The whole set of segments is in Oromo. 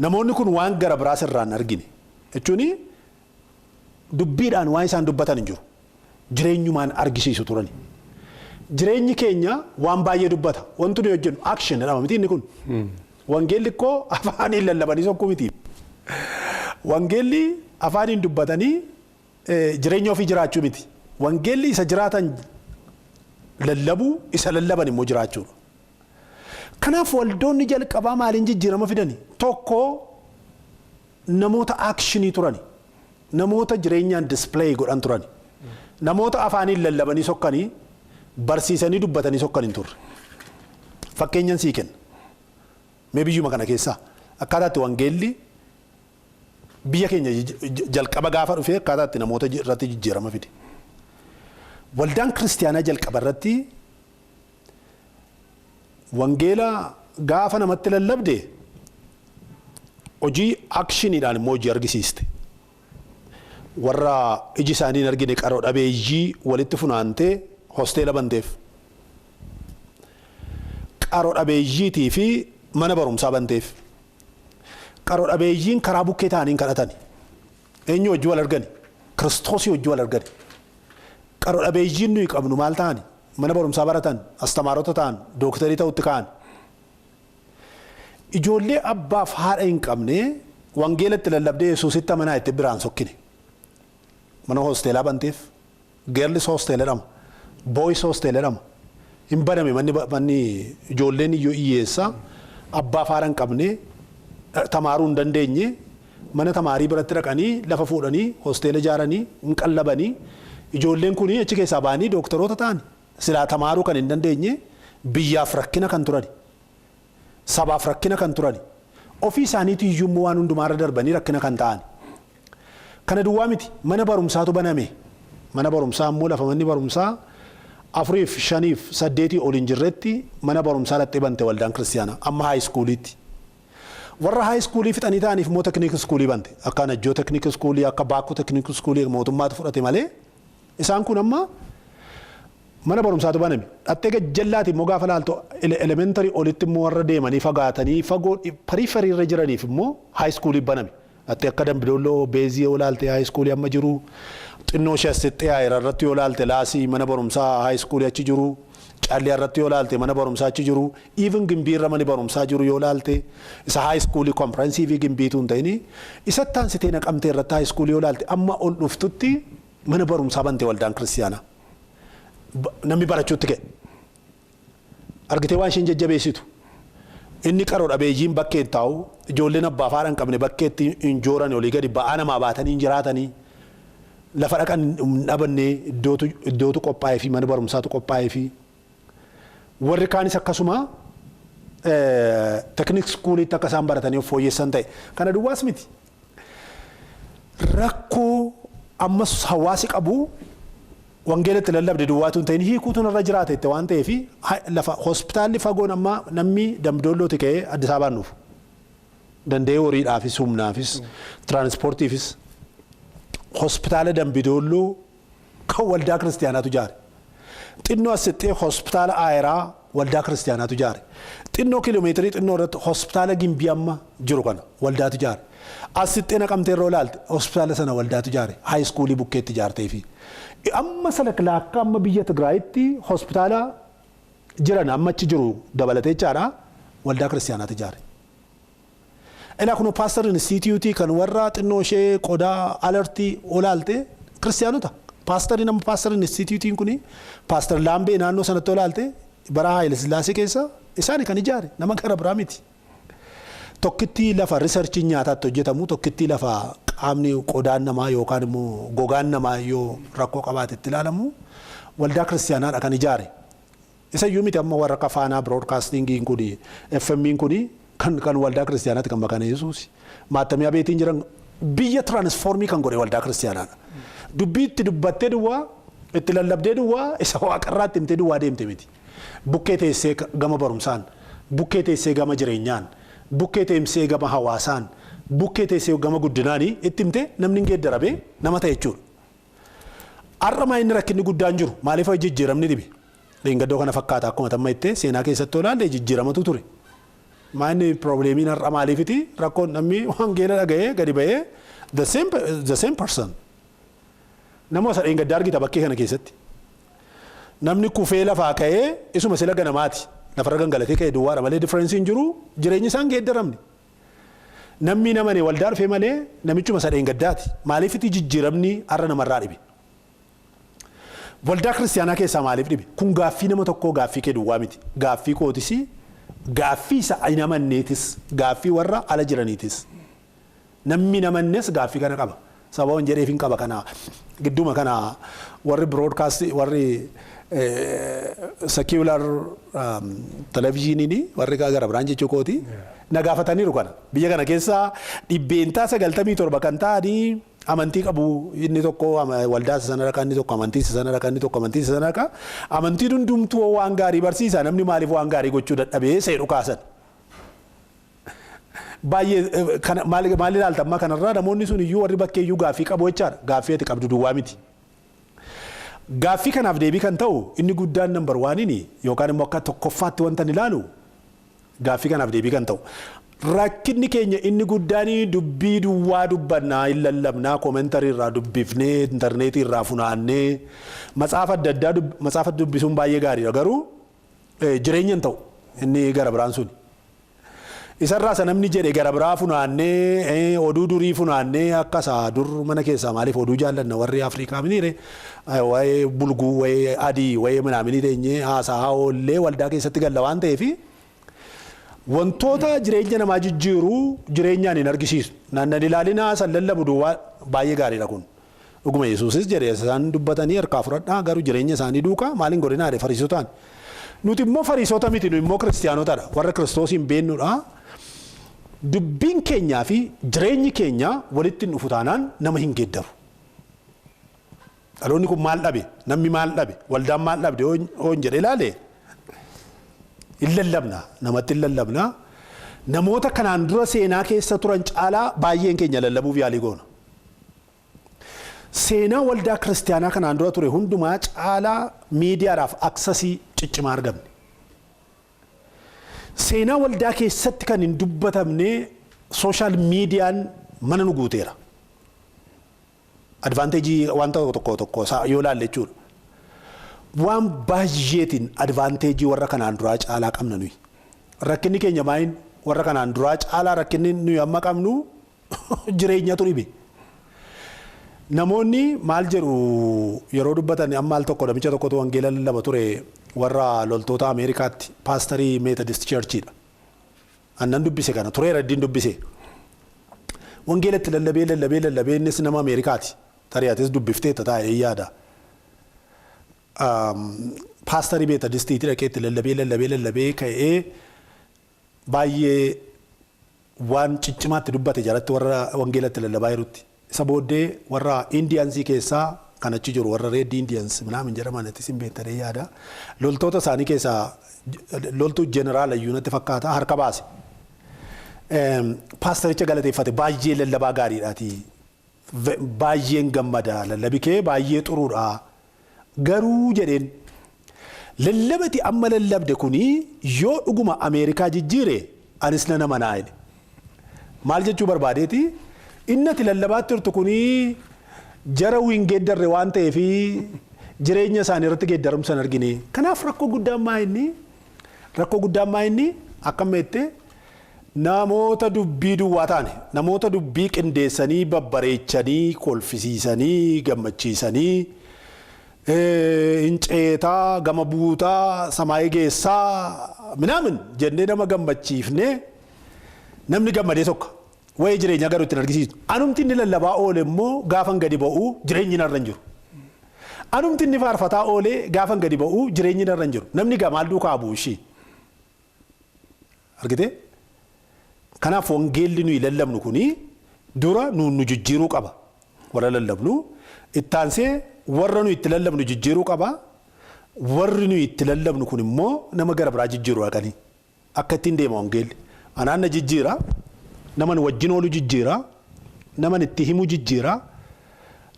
Namoonni kun waan gara biraas irraan argine jechuun dubbiidhaan waan isaan dubbatan hin jiru. Jireenyumaan argisiisu turani. Jireenyi keenya waan baay'ee dubbata. Wanti nuyi hojjennu action jedhama miti inni kun. Wangeelli koo afaaniin lallabanii sokkuu miti. Wangeelli afaaniin dubbatanii jireenya ofii jiraachuu miti. Wangeelli isa jiraatan lallabuu, isa lallaban immoo jiraachuudha. Kanaaf waldoonni jalqabaa maaliin jijjiirama fidani? Tokko, namoota actionii turani. Namoota jireenyaan display godhan turani. Namoota afaaniin lallabanii sokkanii, barsiisanii dubbatanii sokkan hin turre. Fakkeenyan sii kenna. Mee biyyuma kana keessaa akkaataatti wangeelli biyya keenya jalqaba gaafa dhufee akkaataatti namoota irratti jijjiirama fide. Waldaan kiristiyaanaa jalqaba irratti wangeela gaafa namatti lallabde, hojii actioniidhaan immoo hojii argisiiste. Warra iji isaanii hin argine, qaroo dhabeeyyii walitti funaantee hosteela banteef. Qaroo dhabeeyyiitii fi mana barumsaa banteef. Qaroo dhabeeyyiin karaa bukkee ta'anii kadhatani. Eenyu hojii wal argani? Kiristoosii hojii wal argani. Qaroo dhabeeyyiin nuyi qabnu maal ta'ani? Mana barumsaa baratan, astamaarota ta'an, dooktarii ta'utti ka'an. Ijoollee abbaaf haadha hin qabne wangeelatti lallabdee Yesuusitti amanaa itti biraan sokkine. Mana hosteelaa banteef, girls hostel jedhama, boys hostel jedhama. Hin baname manni ijoolleen iyyuu hiyyeessa abbaaf haadha hin qabne, tamaaruu hin dandeenye, mana tamaarii biratti dhaqanii lafa fuudhanii hosteela ijaaranii hin qallabanii. Ijoolleen kun achi keessaa ba'anii dooktaroota ta'an, silaa tamaaruu kan hin dandeenye, biyyaaf rakkina kan turani, sabaaf rakkina kan turani, ofii isaaniitu iyyuu immoo waan hundumaarra darbanii rakkina kan ta'an. Kana duwwaa miti, mana barumsaatu baname. Mana barumsaa immoo lafa manni barumsaa afuriif, shaniif, saddeetii ol hin jirretti mana barumsaa dhattee bante waldaan kiristiyaanaa amma high schooliitti. Warra high schoolii fixanii ta'aniif immoo technical schoolii bante. Akka Najjoo technical schoolii, akka Baakkoo technical schoolii mootummaatu fudhate malee isaan kun amma mana barumsaatu baname. Dhattee gajjallaati immoo gaafa laaltu, elementary olitti immoo warra deemanii fagaatanii fagoo periphery irra jiraniif immoo high schoolii baname. Dhattee akka Dambidolloo beezii yoo laalte, high schoolii amma jiru, xinnoo ishee asitti Ayira irratti yoo laalte, laasii mana barumsaa high schoolii achi jiru, Callee irratti yoo laalte, mana barumsaa achi jiru, even Gimbii irra mani barumsaa jiru yoo laalte, isa high schoolii comprehensive Gimbiitu hin ta'ini, isatti aansitee Naqamtee irratti high schoolii yoo laalte, amma ol dhuftutti mana barumsaa bante waldaan kiristiyaanaa. Namni barachuutti ka'e. Argitee waan isheen jajjabeessitu. Inni qaroo dhabeeyyiin bakkee taa'u, ijoolleen abbaa fi haadha hin qabne bakkeetti hin jooran, olii gadi ba'aa namaa baatanii hin jiraatanii, lafa dhaqan hin dhabanne, iddootu qophaa'ee fi mana barumsaatu qophaa'ee fi warri kaanis akkasuma technical schooliitti akka isaan baratanii of fooyyessan ta'e. Kana duwwaas miti. Rakkoo ammas hawaasi qabu wangeelatti lallabde duwwaatu hin ta'in, hiikuutu irra jiraata itti waan ta'eef, lafa hospitaalli fagoon amma namni Dambidoollooti ka'ee Addis Ababaan dhufu. Danda'ee horiidhaafis, humnaafis, tiraanspoortiifis hospitaala Dambidolloo kan waldaa kiristiyaanaatu ijaare. Xinnoo as siqxee hospitaala Aayiraa waldaa kiristiyaanaatu ijaare. Xinnoo kiiloomeetirii xinnoo irratti hospitaala Gimbii amma jiru kana waldaatu ijaare. As siqxee Naqamtee irra olaalte, hospitaala sana waldaatu ijaare. High schoolii bukkeetti ijaartee fi amma salaklaakka amma biyya Tigraayitti hospitaala jiran amma achi jiru dabalatee jechaadha, waldaa kiristiyaanaatu ijaare. Ilaa kun Pasteur Institute kan warra xinnoo ishee qodaa Alertii olaalte kiristiyaanota. Paasterii nama Pasteur Institutiin kuni, Paaster Laambee naannoo sanatti olaalte, bara Haayile Sillaasee keessa isaani kan ijaare, nama gara biraa miti. Tokkittii lafa researchiin nyaataatti hojjetamu, tokkittii lafa qaamni qodaan namaa yookaan immoo gogaan namaa yoo rakkoo qabaate itti ilaalamu waldaa kiristiyaanaadha kan ijaare. Isa iyyuu miti, amma warra akka Faanaa Broadcastingiin kuni, FM'n kuni kan waldaa kiristiyaanaati, kan Makaana Yesuusi. Maattamiyaa beetiin jiran biyya transform kan godhe waldaa kiristiyaanaadha. Dubbii itti dubbattee duwwaa, itti lallabdee duwwaa, isa waaqarraatti himtee duwwaa deemte miti. Bukkee teessee gama barumsaan, bukkee teessee gama jireenyaan, bukkee teessee gama hawaasaan, bukkee teessee gama guddinaanii itti himte, namni hin geeddaramee nama ta'e jechuudha. Har'a maa inni rakkinni guddaan jiru? Maaliif jijjiiramni dhibe? Dheengaddoo kana fakkaata, akkuma tamma ittee seenaa keessatti olaalle jijjiiramatu ture. Maa inni problemiin har'a maaliifiti? Rakkoon namni wangeela dhaga'ee gadi ba'ee the same person. Nama isa dheengaddaa argita bakkee kana keessatti. Namni kufee lafaa ka'ee isuma sila ganamaati. Lafarra gangalatee ka'ee duwwaadha malee differenceiin jiru, jireenyi isaan geeddaramne. Namni namane waldaa dhufee malee namichuma isa dheengaddaati. Maaliifiti jijjiiramni har'a namarraa dhibe? Waldaa kiristiyaanaa keessaa maaliif dhibe? Kun gaaffii nama tokkoo, gaaffii kee duwwaa miti. Gaaffii kootis, gaaffii isa hin amanneetis, gaaffii warra ala jiraniitis. Namni namannes gaaffii kana qaba. Sababa hin jedheef hin qaba kana. Gidduma kana warri broadcast, warri secular televizyiiniin, warri gara biraan jechuu kooti, na gaafataniiru kana. Biyya kana keessa 97% kan ta'anii amantii qabu. Inni tokko waldaa isa sana dhaqa, inni tokko amantii isa sana dhaqa, inni tokko amantii isa sana dhaqa. Amantiin hundumtuu waan gaarii barsiisa, namni maaliif waan gaarii gochuu dadhabee seedhu kaasan. Baay'ee kana maal ilaalta ammaa kanarraa? Namoonni sun iyyuu, warri bakkee iyyuu gaaffii qabu jechaadha. Gaaffii ati qabdu duwwaa miti. Gaaffii kanaaf deebii kan ta'u inni guddaan, number oneiin yookaan immoo akka tokkoffaatti wanta ilaalu, gaaffii kanaaf deebii kan ta'u, rakkinni keenya inni guddaan dubbii duwwaa dubbannaa, hin lallabnaa, commentary irraa dubbifnee, intarneetii irraa funaannee, matsaafa adda addaa matsaafa dubbisuun baay'ee gaariidha, garuu jireenya hin ta'u inni gara biraan suni. Isarraa isa namni jedhe gara biraa funaannee, oduu durii funaannee, akka isaa dur mana keessaa maaliif oduu jaallanna warri Afrikaa miniire, waa'ee bulguu, waa'ee adii, waa'ee minaaminii teenyee haasaa oollee waldaa keessatti galla waan ta'eefi, wantoota jireenya namaa jijjiiruu jireenyaan hin argisiisu. Naannan ilaalinaa san lallabu duwwaa baay'ee gaariidha kun. Dhuguma Yesuusis jedhe, isaan dubbatanii harkaa fudhadhaa, garuu jireenya isaanii duukaa maaliin godhinaa jedhe fariisotaan. Nuti immoo fariisota miti, nu immoo kiristiyaanotadha. Warra Kiristoosiin beennudha. Dubbiin keenyaa fi jireenyi keenya walitti hin dhufu taanaan nama hin geeddaru. Dhaloonni kun maal dhabe? Namni maal dhabe? Waldaan maal dhabde hoon jedhe ilaale? Hin lallabna, namatti hin lallabna. Namoota kanaan dura seenaa keessa turan caalaa baay'een keenya lallabuuf yaalii goona. Seenaa waldaa kiristiyaanaa kanaan dura ture hundumaa caalaa miidiyaadhaaf access ciccimaa argamne. Seenaa waldaa keessatti kan hin dubbatamne social mediaan mana nu guuteera. Advantage wanta tokko tokko yoo ilaalle jechuudha. Waan baay'eetiin advantage warra kanaan duraa caalaa qabna nuyi. Rakkinni keenya maayin? Warra kanaan duraa caalaa rakkinni nuyi amma qabnu jireenyatu dhibe. Namoonni maal jedhu yeroo dubbatan? Amma al tokko namicha tokkotu wangeela lallaba ture warra loltoota Ameerikaatti, paastarii Methodist Churchiidha. Annan dubbise kana tureera iddiin dubbise. Wangeelatti lallabee lallabee lallabee, innis nama Ameerikaati. Tarii atis dubbiftee taa'ee yaada. Paastarii Methodistiitti dhaqee itti lallabee lallabee lallabee ka'ee, baay'ee waan ciccimaatti dubbate jalatti warra wangeelatti lallabaa jirutti. Isa booddee warra Indiansii keessaa kan achi jiru, warra Red Indians minaamin jedhaman, itti sin beektanii yaada. Loltoota isaanii keessaa loltuu jeneraal iyyuu natti fakkaata harka baase. Paastaricha galateeffate, "Baay'ee lallabaa gaariidhaati. Baay'een gammada, lallabi kee baay'ee xuruudha. Garuu," jedheen, "lallabati amma lallabde kuni yoo dhuguma Ameerikaa jijjiire anis nan amanaa," jedhe. Maal jechuu barbaadeeti? Inni ati lallabaatti jirtu kuni jara hin geeddarre waan ta'eef jireenya isaanii irratti geeddaramsa hin argine. Kanaaf rakkoo guddaan maa inni? Rakkoo guddaan maa inni? Akkam jettee, namoota dubbii duwwaa taane, namoota dubbii qindeessanii, babbareechanii, kolfisiisanii, gammachiisanii, hinceetaa gama buutaa samaayii geessaa minaamin jennee nama gammachiifnee, namni gammadee tokko wayii jireenyaa garuu ittiin argisiisu. Anumti inni lallabaa oole immoo gaafan gadi ba'uu jireenyi narra hin jiru. Anumti inni faarfataa oolee gaafan gadi ba'u jireenyi narra hin jiru. Namni maal duukaa bu'u ishii. Argitee? Kanaaf wangeelli nuyi lallabnu kuni dura nu jijjiiruu qaba. Warra lallabnu ittaansee warra nuyi itti lallabnu jijjiiruu qaba. Warri nuyi itti lallabnu kun immoo nama gara biraa jijjiiruu dhaqanii. Akka ittiin deema wangeelli. Anaan na jijjiira, naman wajjin oolu jijjiira, naman itti himu jijjiira,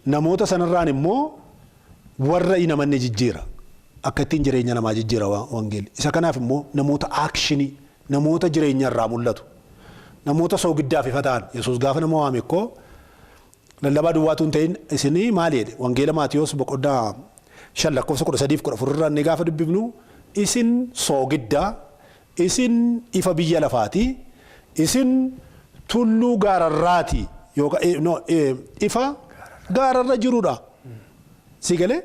namoota sanarraan immoo warra hin amanne jijjiira. Akka ittiin jireenya namaa jijjiira wangeelli. Isa kanaaf immoo namoota aakshinii, namoota jireenya irraa mul'atu, namoota soogiddaaf ifa ta'an. Yesuus gaafa nama waame ikkoo lallabaa duwwaatu hin ta'in isinii maali jedhe wangeela Maatiyoos boqonnaa 5 lakkoofsa 13 fi 14 irraa inni gaafa dubbifnu isin soogiddaa, isin ifa biyya lafaati, isin tulluu gaararraati yookaan ifa gaararra jirudha. Si galee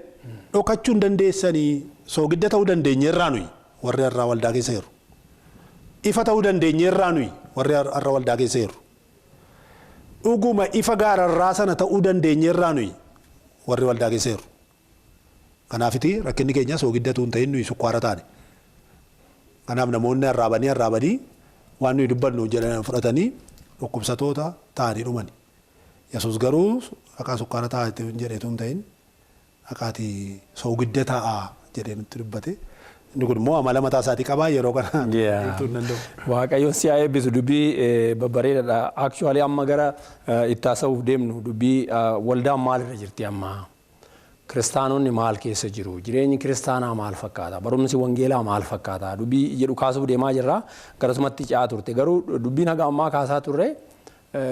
dhokachuu hin dandeessanii soogidda ta'uu dandeenyeerraa nuyi warri har'aa waldaa keessa jiru. Ifa ta'uu dandeenyeerraa nuyi warri har'a waldaa keessa jiru. Dhuguma ifa gaararraa sana ta'uu dandeenyeerraa nuyi warri waldaa keessa jiru. Kanaafiti rakkinni keenya soogidda ta'uu hin ta'in nuyi sukkaara taane. Kanaaf namoonni arraabanii waan nuyi dubbannu jedhan fudhatanii dhukkubsatoota ta'anii dhumani. Yesuus garuu haqaa sukkaara ta'a jedheetu hin ta'in haqaati soogidda ta'a jedhee nutti dubbate. Inni kun immoo amala mataa isaatii qabaa yeroo kana ibsuu hin danda'u. Waaqayyoon si haa eebbisu dubbii babbareedaadha. Actually amma gara itti haasa'uuf deemnu dubbii waldaan maalirra jirti amma? Kiristaanonni maal keessa jiru? Jireenyi kiristaanaa maal fakkaata? Barumsi wangeelaa maal fakkaata? Dubbii jedhu kaasuuf deemaa jirra. Garasumatti ce'aa turte. Garuu dubbiin haga ammaa kaasaa turre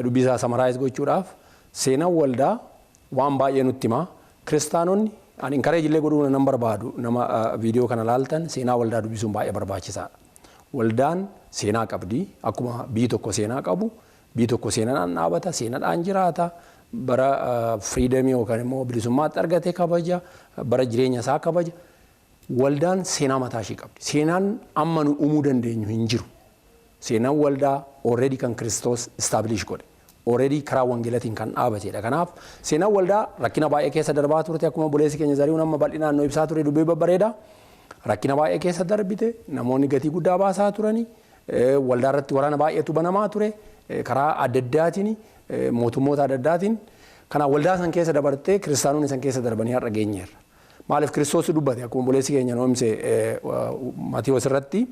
dubbii isaa summarize gochuudhaaf seenaan waldaa waan baay'ee nutti hima. Kiristaanonni ani encourage illee godhuu nan barbaadu nama viidiyoo kana laaltan seenaa waldaa dubbisuun baay'ee barbaachisaadha. Waldaan seenaa qabdi. Akkuma biyyi tokko seenaa qabu, biyyi tokko seenaadhaan dhaabata, seenaadhaan jiraata. Bara freedomii yookaan immoo bilisummaatti argate kabaja, bara jireenya isaa kabaja. Waldaan seenaa mataa ishee qabdi. Seenaan amma nu uumuu dandeenyu hin jiru. Seenaan waldaa already kan Kiristoos establish godhe. Already karaa wangeelatiin kan dhaabatedha. Kanaaf seenaan waldaa rakkina baay'ee keessa darbaa turte akkuma obboleessi keenya Zarihuun amma bal'inaan nu ibsaa ture dubbii babbareeda. Rakkina baay'ee keessa darbite namoonni gatii guddaa baasaa turani. Waldaa irratti waraana baay'eetu banamaa ture. Karaa adda addaatiin mootummoota adda addaatiin. Kanaaf waldaa san keessa dabartee kiristaanonni san keessa darbanii har'a geenyeerra. Maaliif Kiristoos dubbate akkuma obboleessi keenya nu himse Maatiyoos irratti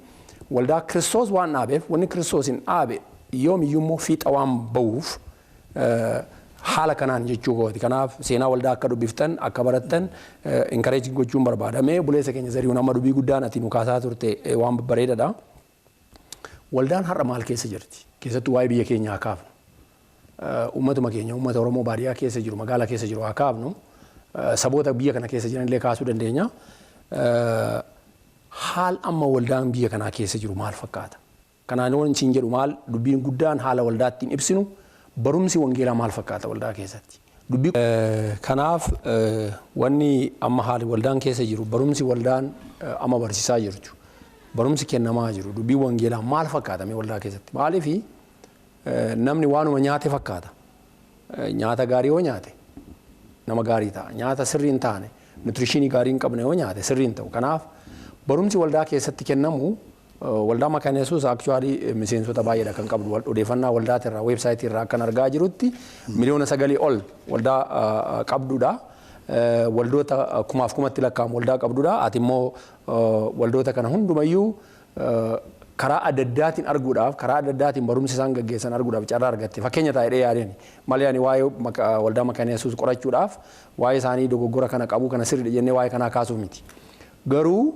waldaa Kiristoos waan dhaabeef wanni Kiristoos hin dhaabe yoomiyyuu immoo fiixa waan ba'uuf haala kanaan jechuu kooti. Kanaaf seenaa waldaa akka dubbiftan akka barattan encourage gochuun barbaadame obboleessa keenya Zarihuun amma dubbii guddaan ati nu kaasaa turte waan babbareedaadha. Waldaan har'a maal keessa jirti? Keessattuu waa'ee biyya keenyaa haa kaafnu. Uummatuma keenya uummata Oromoo baadiyyaa keessa jiru magaalaa keessa jiru haa kaafnu. Saboota biyya kana keessa jiran illee kaasuu dandeenya. Haal amma waldaan biyya kanaa keessa jiru maal fakkaata? Kanaan waan isin jedhu maal dubbiin guddaan haala waldaa ittiin ibsinu barumsi wangeelaa maal fakkaata waldaa keessatti? Dubbii kanaaf wanni amma haali waldaan keessa jiru barumsi waldaan amma barsiisaa jirtu barumsi kennamaa jiru dubbii wangeelaa maal fakkaata mee waldaa keessatti? Maaliif namni waanuma nyaate fakkaata. Nyaata gaarii yoo nyaate nama gaarii ta'a. Nyaata sirrii hin taane nutritionii gaarii hin qabne yoo nyaate sirrii hin ta'u. Kanaaf barumsi waldaa keessatti kennamu waldaa Makaana Yesuus actually miseensota baay'eedha kan qabdu. Odeeffannaa waldaatirraa weebsaayitii irraa akkan argaa jirutti 9 miliyoona ol waldaa qabdudha. Waldoota kumaaf kumatti lakkaa'amu waldaa qabdudha. Ati immoo waldoota kana hundumayyuu karaa adda addaatiin arguudhaaf karaa adda addaatiin barumsa isaan gaggeessan arguudhaaf carraa argatte. Fakkeenya taa'ee yaadeen malee ani waa'ee waldaa Makaana Yesuus qorachuudhaaf waa'ee isaanii dogoggora kana qabu kana sirriidha jennee waa'ee kanaa kaasuuf miti. Garuu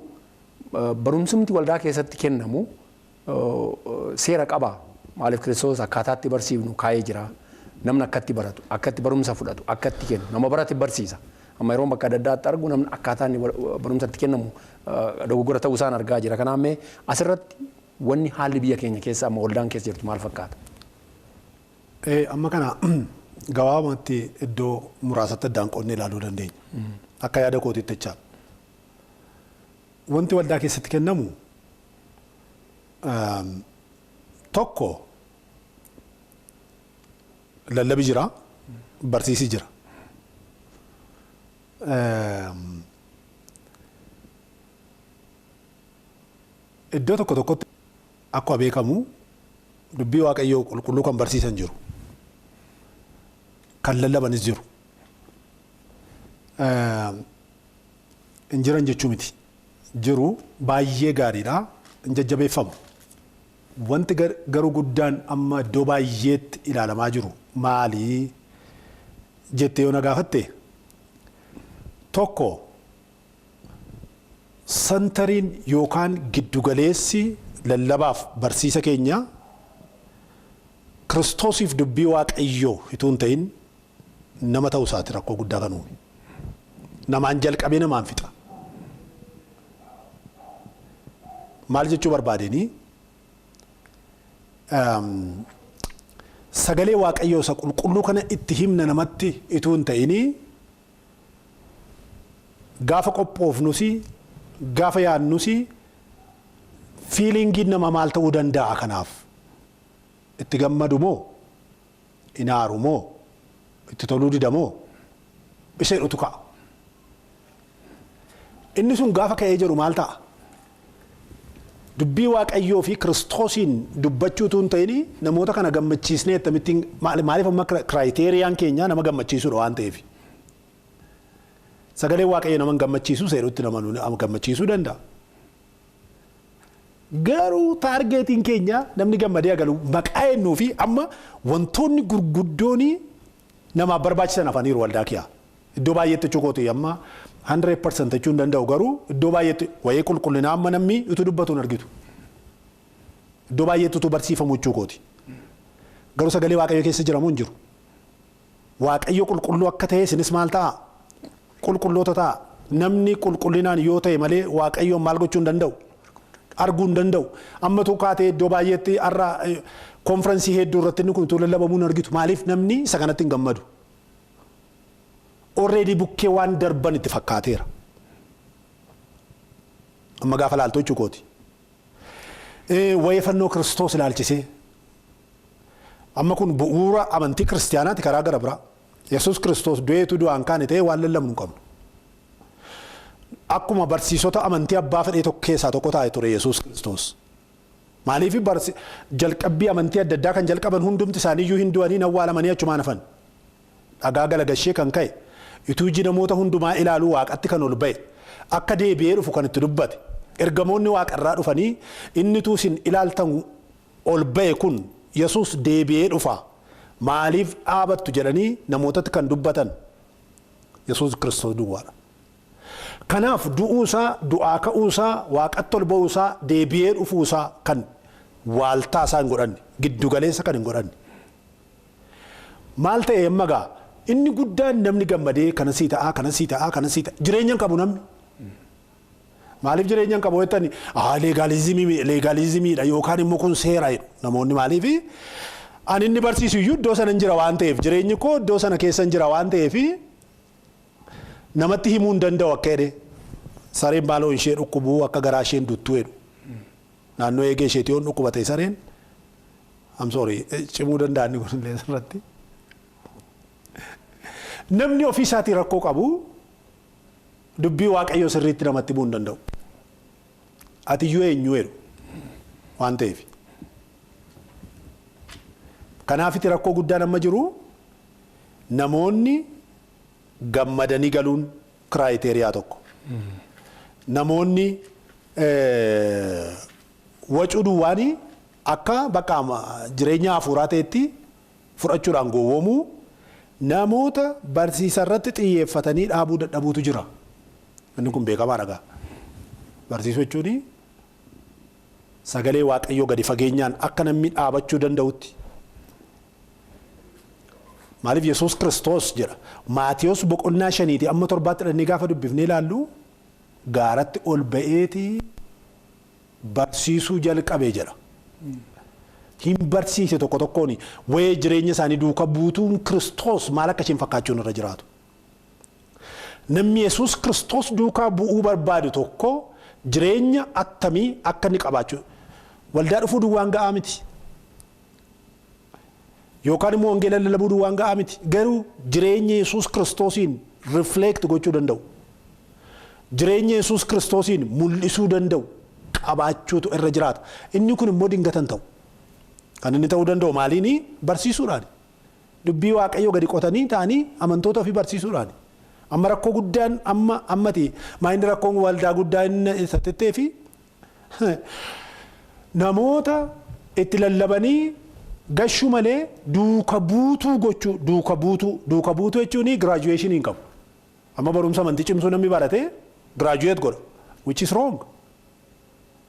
barumsumti waldaa keessatti kennamu seera qaba. Maaliif Kiristoos akkaataatti barsiifnu kaa'ee jira. Namni akkatti baratu, akkatti barumsa fudhatu, akkatti kennu, nama barate barsiisa. Amma yeroo bakka adda addaatti argu namni akkaataa inni barumsatti kennamu dogoggora ta'uu isaan argaa jira. Kanaaf mee asirratti wanni haalli biyya keenya keessa amma waldaan keessa jirtu maal fakkaata? Amma kana gabaabumatti iddoo muraasatti addaan qoodnee ilaaluu dandeenya. Akka yaada kootiitti jechaa. Wanti waldaa keessatti kennamu tokko lallabi jira, barsiisi jira. Iddoo tokko tokkotti akkuma beekamu dubbii Waaqayyoo qulqulluu kan barsiisan jiru. Kan lallabanis jiru. Hin jiran jechuu miti. Jiru baay'ee gaariidha. Hin jajjabeeffamu. Wanti garuu guddaan amma iddoo baay'eetti ilaalamaa jiru maali jettee yoo na gaafatte tokko santariin yookaan giddugaleessi lallabaaf barsiisa keenya Kiristoosiif dubbii Waaqayyoo utuu hin ta'in nama ta'uu isaati rakkoo guddaa kan uume. Namaan jalqabee namaan fixa. Maal jechuu barbaadeenii? Sagalee Waaqayyoo isa qulqulluu kana itti himna namatti utuu hin ta'inii gaafa qophoofnusi gaafa yaadnusi feelingiin nama maal ta'uu danda'a kanaaf itti gammadu moo hin aaru moo itti toluu dida moo isa jedhutu ka'a. Inni sun gaafa ka'ee jedhu maal ta'a? Dubbii Waaqayyoo fi Kiristoosiin dubbachuu utuu hin ta'in namoota kana gammachiisnee akkamittiin maaliif amma criteriyaan keenya nama gammachiisuudha waan ta'eef. Sagalee Waaqayyoo nama gammachiisu seerutti nama gammachiisuu danda'a. Garuu targetiin keenya namni gammadee agalu maqaa ennuu fi amma wantoonni gurguddoon namaaf barbaachisan hafaniiru waldaa kiyyaa. Iddoo baay'eetti jechuu kooti amma 100% jechuu hin danda'u garuu iddoo baay'eetti wayii qulqullinaa amma namni utuu dubbatu hin argitu. Iddoo baay'eetti utuu barsiifamu jechuu kooti. Garuu sagalee Waaqayyoo keessa jiramu hin jiru. Waaqayyo qulqulluu akka ta'e isinis maal ta'a? Qulqulloota ta'a. Namni qulqullinaan yoo ta'e malee Waaqayyoon maal gochuu hin danda'u? Arguu hin danda'u. Amma kaatee iddoo baay'eetti har'a konfiraansii hedduu irratti inni kun utuu lallabamuu hin argitu. Maaliif namni isa kanatti hin gammadu? Already bukkee waan darban itti fakkaateera. Amma gaafa laaltu jechuu kooti. Wayii fannoo Kiristoos ilaalchisee. Amma kun bu'uura amantii kiristiyaanaati karaa gara biraa. Yesuus Kiristoos du'eetu du'aan kaane ta'ee waan lallabnu hin qabnu. Akkuma barsiisota amantii abbaa fedhee tokko keessaa tokko taa'e ture Yesuus Kiristoos. Maaliif jalqabbii amantii adda addaa kan jalqaban hundumti isaaniiyyuu hin du'anii awwaalamanii achumaan hafan. Dhagaa galagashee kan ka'e utuu iji namoota hundumaa ilaaluu waaqatti kan ol ba'e akka deebi'ee dhufu kan itti dubbate ergamoonni waaqarraa dhufanii inni isin ilaaltan ol ba'e kun Yesuus deebi'ee dhufa maaliif dhaabattu jedhanii namootatti kan dubbatan Yesuus Kiristoos duwwaadha. Kanaaf du'uusaa, du'aa ka'uusaa, waaqatti ol ba'uusaa, deebi'ee dhufuusaa kan waaltaa isaa hin godhanne, giddugaleessa kan hin godhanne. Maal ta'e amma gaa inni guddaan namni gammadee kana sii ta'a, kana sii ta'a, kana sii ta'a jireenya hin qabu namni. Maaliif jireenya hin qabu jettani legalismiidha yookaan immoo kun seera jedhu namoonni maaliif ani inni barsiisu iyyuu iddoo sana hin jira waan ta'eef jireenyi koo iddoo sana keessa hin jira waan ta'eef namatti himuu hin danda'u akka jedhe sareen maaloo ishee dhukkubuu akka garaa isheen duttuu jedhu naannoo eegee isheetii yoon dhukkuba ta'e sareen I'm sorry cimuu danda'a inni kun illee sirratti. Namni ofii isaatii rakkoo qabu dubbii Waaqayyoo sirriitti namatti himuu hin danda'u. Ati iyyuu eenyu jedhu waan ta'eef. Kanaafiti rakkoo guddaan amma jiru namoonni gammadanii galuun criteria tokko. Namoonni wacuu duwwaanii akka bakka jireenya hafuuraa ta'etti fudhachuudhaan gowwoomuu namoota barsiisa irratti xiyyeeffatanii dhaabuu dadhabuutu jira. Inni kun beekamaadha gaa. Barsiisuu jechuun sagalee Waaqayyoo gadi fageenyaan akka namni dhaabachuu danda'utti. Maaliif Yesuus Kiristoos jedha. Maatiyos boqonnaa 5 amma 7tti dhannee gaafa dubbifnee ilaallu gaaratti ol ba'eeti barsiisuu jalqabe jedha. Hin barsiise tokko tokkoon wayee jireenya isaanii duuka buutuun Kiristoos maal akka isheen fakkaachuun irra jiraatu. Namni Yesuus Kiristoos duukaa bu'uu barbaadu tokko jireenya attamii akka inni qabaachuu. Waldaa dhufuu duwwaan ga'aa miti. Yookaan immoo wangeela lallabuu duwwaan ga'aa miti. Garuu jireenya Yesuus Kiristoosiin reflect gochuu danda'u. Jireenya Yesuus Kiristoosiin mul'isuu danda'u qabaachuutu irra jiraata. Inni kun immoo dingatan ta'u. Kan inni ta'uu danda'u maaliini? Barsiisuudhaani. Dubbii Waaqayyoo gadi qotanii ta'anii amantoota ofii barsiisuudhaani. Amma rakkoo guddaan amma ammati maayinni rakkoon waldaa guddaa inni isa tettee fi namoota itti lallabanii gashuu malee duuka buutuu gochuu duuka buutuu jechuun graduation hin qabu. Amma barumsa amantii cimsuu namni barate graduate godha, which is wrong.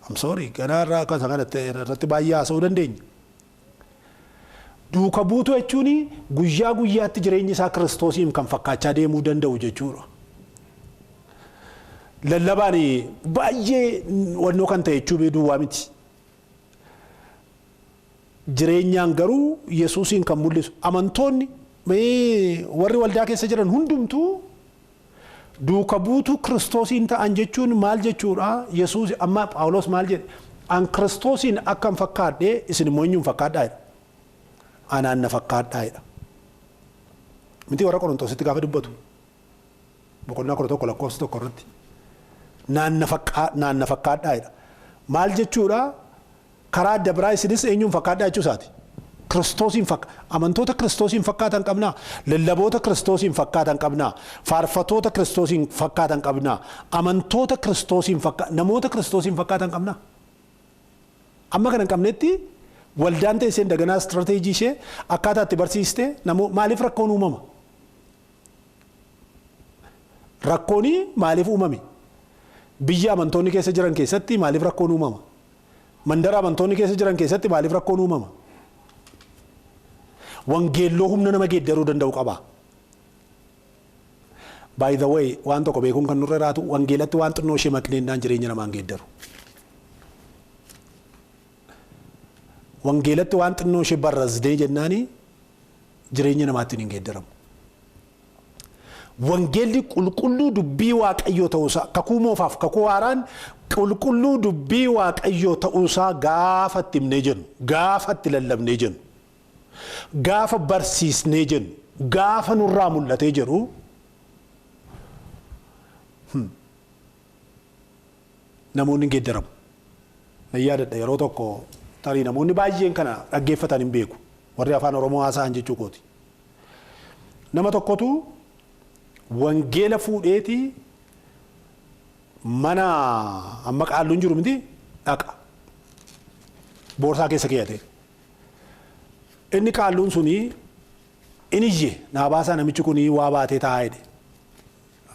I'm sorry, ganaa irraa akka kanatti irratti baay'ee haasa'uu dandeenya. Duuka buutuu jechuun guyyaa guyyaatti jireenyi isaa Kiristoosiin kan fakkaachaa deemuu danda'u jechuudha. Lallabaan baay'ee wannoo kan ta'e jechuu duwwaa miti. Jireenyaan garuu Yesuusiin kan mul'isu. Amantoonni warri waldaa keessa jiran hundumtuu duuka buutuu Kiristoosiin ta'an jechuun maal jechuudha? Yesuus amma Phaawulos maal jedhe? An Kiristoosiin akkam fakkaadhee isin immoo eenyuun fakkaadhaa jedha. Anaan na fakkaadhaa jedha. Miti warra Qorontoositti gaafa dubbatu. Boqonnaa 11 lakkoofsa 1 irratti. Naan na fakkaadhaa jedha. Maal jechuudha? Karaa adda biraa isinis eenyuun fakkaadhaa jechuu isaati. Kiristoosiin amantoota Kiristoosiin fakkaatan qabnaa, lallaboota Kiristoosiin fakkaatan qabnaa, faarfatoota Kiristoosiin fakkaatan qabnaa, amantoota Kiristoosiin namoota Kiristoosiin fakkaatan qabnaa. Amma kana hin qabnetti waldaan teesseen daganaa istirateejii ishee akkaataa itti barsiiste maaliif rakkoon uumama? Rakkoon maaliif uumame? Biyya amantoonni keessa jiran keessatti maaliif rakkoon uumama? Mandara amantoonni keessa jiran keessatti maaliif rakkoon uumama? Wangeelloo humna nama geeddaruu danda'u qaba. By the way, waan tokko beekuun kan nurra jiraatu wangeelatti waan xinnoo ishee makneennaan jireenya namaan geeddaru. Wangeelatti waan xinnoo ishee barrazdee jennaani jireenya namaatti hin geeddaramu. Wangeelli qulqulluu dubbii Waaqayyoo ta'uusaa kakuu moofaaf kakuu haaraan qulqulluu dubbii Waaqayyoo ta'uusaa gaafa itti himnee jennu, gaafa itti lallabnee jennu, gaafa barsiisnee jennu, gaafa nurraa mul'atee jedhu namoonni hin geeddaramu. Nan yaadadha yeroo tokko tarii namoonni baay'een kana dhaggeeffatan hin beeku. Warri afaan Oromoo haasa'an jechuu kooti. Nama tokkotu wangeela fuudheeti mana amma qaalluun jiru miti dhaqa. Boorsaa keessa keeyyate. Inni qaalluun suni inni iyye naa baasaa namichi kun waa baatee taa'aa jedhe.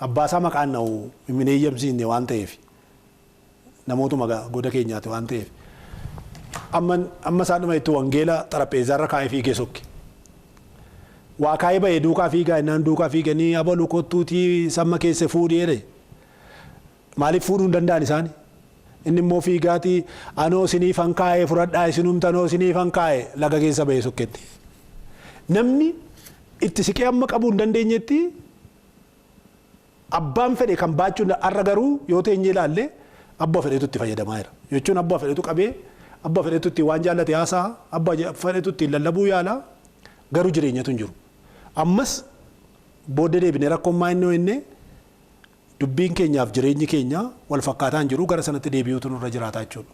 Abbaasaa maqaan na'u hin eeyyamsiisne waan ta'eef. Namootuma goda keenyaati waan ta'eef. Amma isaan dhuma itti wangeela xarapheezzaarra kaa'ee fiigee sokke. Waa kaa'ee ba'ee duukaa fiigaa innaan duukaa fiiganii abalu kottuutii samma keessa fuudhee jedhe. Maaliif fuudhuu hin danda'an isaan? Inni immoo fiigaatii anoo isiniifan kaa'ee fudhadhaa isinumti anoo isiniifan kaa'ee laga keessa ba'ee sokketti. Namni itti siqee amma qabuu hin dandeenyetti abbaan fedhe kan baachuu har'a garuu yoo teenyee ilaalle abbaa fedhetu itti fayyadamaa jira. Jechuun abbaa fedhetu qabee, abbaa fedhetu itti waan jaallate haasa'a, abbaa fedhetu itti lallabuu yaala garuu jireenyatu hin jiru. Ammas booddee deebinee rakkoon maa inni hojjenne dubbiin keenyaaf jireenyi keenya wal fakkaataa hin jiru gara sanatti deebi'uutu nurra jiraata jechuudha.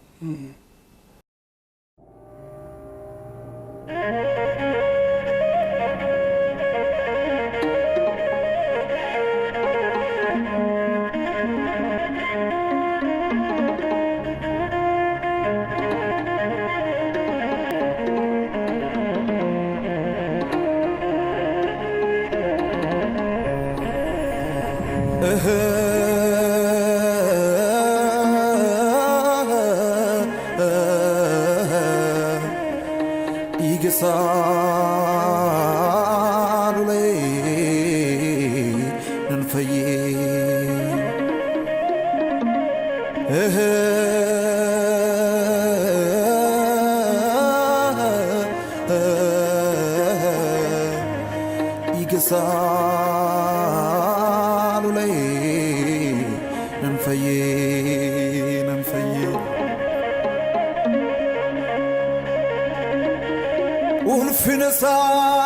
Ulfina isaa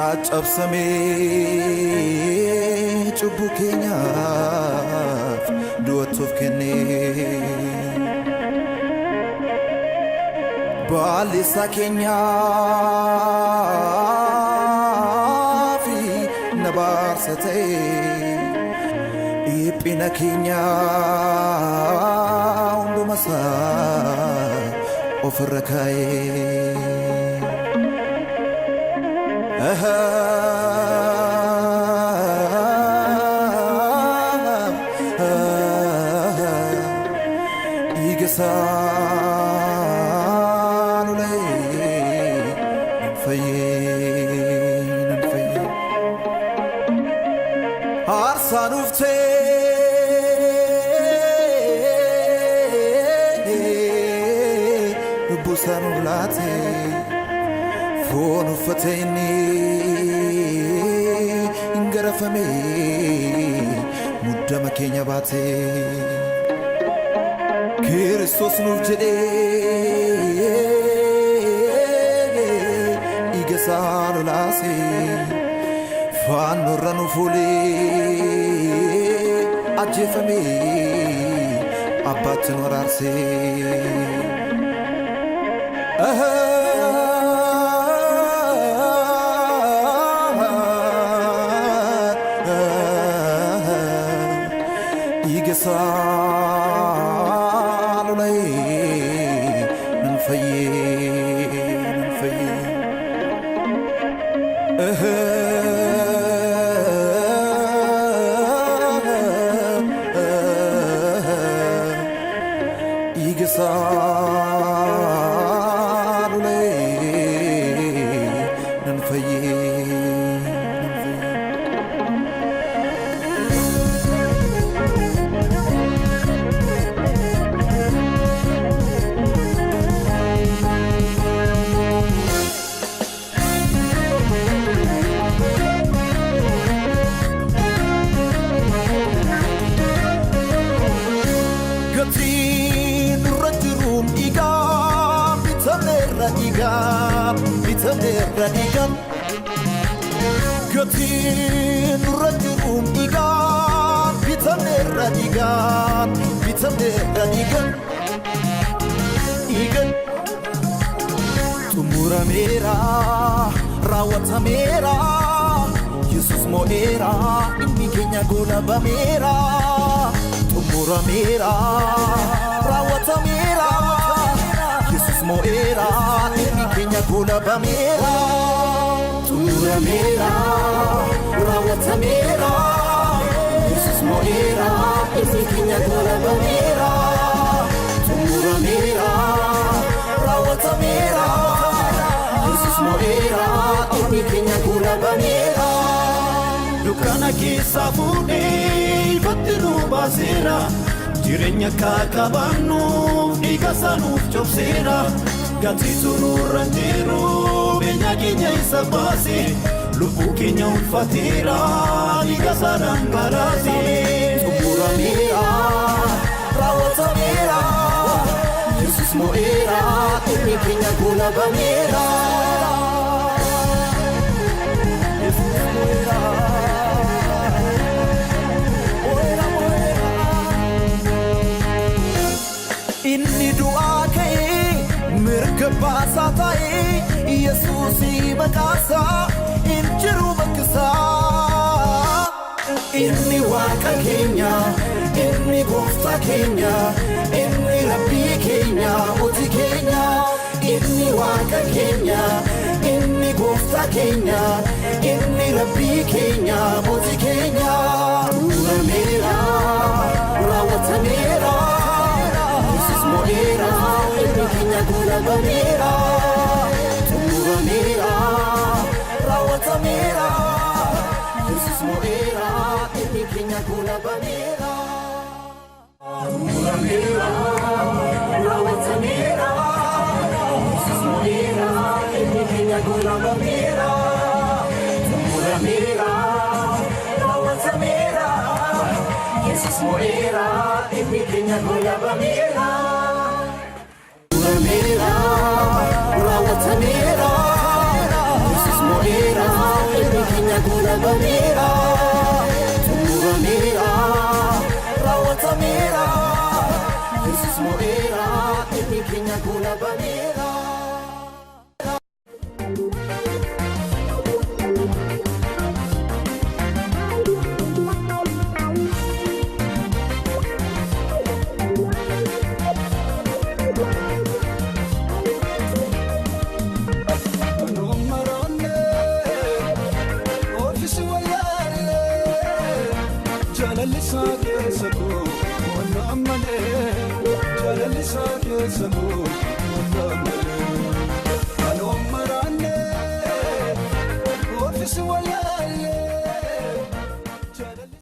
Caccabsamee cubbuu keenyaaf du'atuuf kennee. Baalisa keenyaaf na baarsa ta'e dhiphina keenya hundumasaa ofirra kaa'ee. Dhiiga isaa lolee nan fayyee nan fayyee. Aarsaa nuuf ta'ee lubbuu isaa nuuf laatee foon uffatee inni hin garafame muddama keenya baatee. Kiristoos nuuf jedhee dhiiga isaa lolaasee fannoo irra nuuf oolee ajjeefame abbaatti nu araarsee. Dhiiga isaa lolee nan fayyee nan fayyee. Dhiiga isaa lolee nan fayyee nan fayyee. Gatiin irra jiruun dhiigaan bitamneerra dhiigaan bitamneerra dhiigaan. Gatiin irra jiruun dhiigaan bitamneerra dhiigaan bitamneerra dhiigaan. Dhiigaan. Xumurameera raawwatameera Yesus mo'eera inni keenya goolabameera. Xumurameera raawwatameera Yesus mo'eera inni keenya goolabameera. Xumurameera raawwatameera Yesus mo'eera inni keenya goolabameera. Xumurameera raawwatameera Yesus mo'eera inni keenya goolabameera. Dukkana keessaa fuudhee ifatti nu baaseera. Jireenya akka qabaannuuf dhiiga isaa nuuf cobseera. Gatii nurra hin jiru beenyaa keenya isa baase. Lubbuu keenya ulfateera dhiiga isaa dhangalaase. Xumurameera raawwatameera Yesus mo'eera inni keenya goolabameera. Yesus mo'eera. Mo'eera mo'eera. Inni du'aa ka'ee mirga baasaa ta'ee Yesuus maqaasaa hin jiru bakkisaa. Inni waaqa keenya, inni gooftaa keenya, inni rabbii keenya, mootii keenya. Inni waaqa keenya, inni gooftaa keenya, inni rabbii keenya, mootii keenya. Xumurameera, raawwatameera, Yesus mo'eera, inni keenya goolabameera. Xumurameera, raawwatameera, Yesus mo'eera, inni keenya goolabameera. Xumurameera, raawwatameera, Yesus mo'eera, inni keenya goolabameera. Xumurameera, raawwatameera, Yesus mo'eera, inni keenya goolabameera. Xumurameera, raawwatameera, Yesus mo'eera, goolabameera. Xumurameera, raawwatameera. Yesus mo'eera, inni keenya goolabameera. Jaalalli isaa keessa koo.